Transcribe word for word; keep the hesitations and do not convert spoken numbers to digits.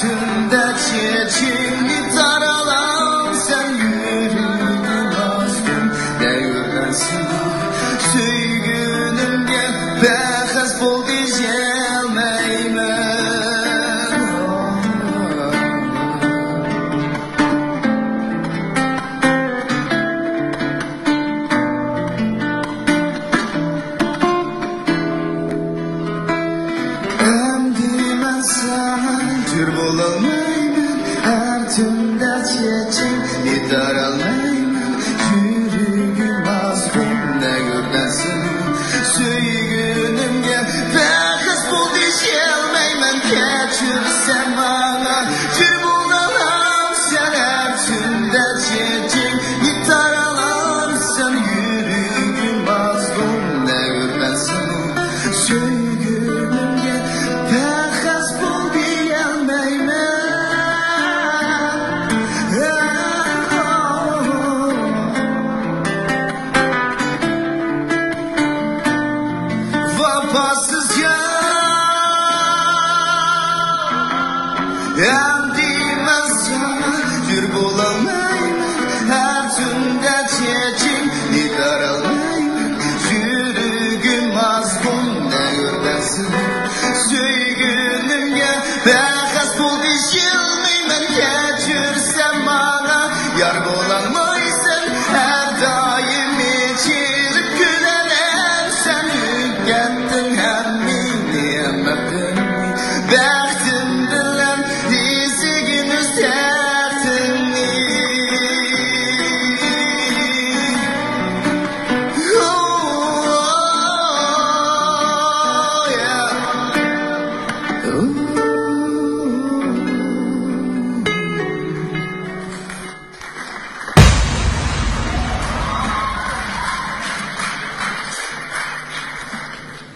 كۈندە چېچىڭنى تارالامسەن، يۈرىكىم ئازغۇن دەۋرەنسىڭ، سۆيگۈنۈمگە بەخەس بول دېيەلمەيمەن. ئەمدى مەن ساڭا جور بولالمايمەن، ھەر تۈندە چېچىڭنى تارالمايمەن، يۈرىكىم ئازغۇن دەۋرەنسىڭ، سۆيگۈنۈمگە بەخەس بول دېيەلمەيمەن، كەچۈرسەن ماڭا جور بولالامسەن، ھەر تۈندە چېچىڭنى تارالامسەن، يۈرىكىم ئازغۇن دەۋرەنسىڭ، سۆيگۈنۈمگە بەخەس بول دېيەلمەيمەن. ۋاپاسىز يار، ئەمدى مەن ساڭا جور بولالمايمەن، ھەر تۈندە چېچىڭنى تارالمايمەن، يۈرىكىم ئازغۇن دەۋرەنسىڭ، سۆيگۈنۈمگە بەخەس بول دېيەلمەيمەن، كەچۈرسەن ماڭا يار بولالمايسەن، ھەر دائىم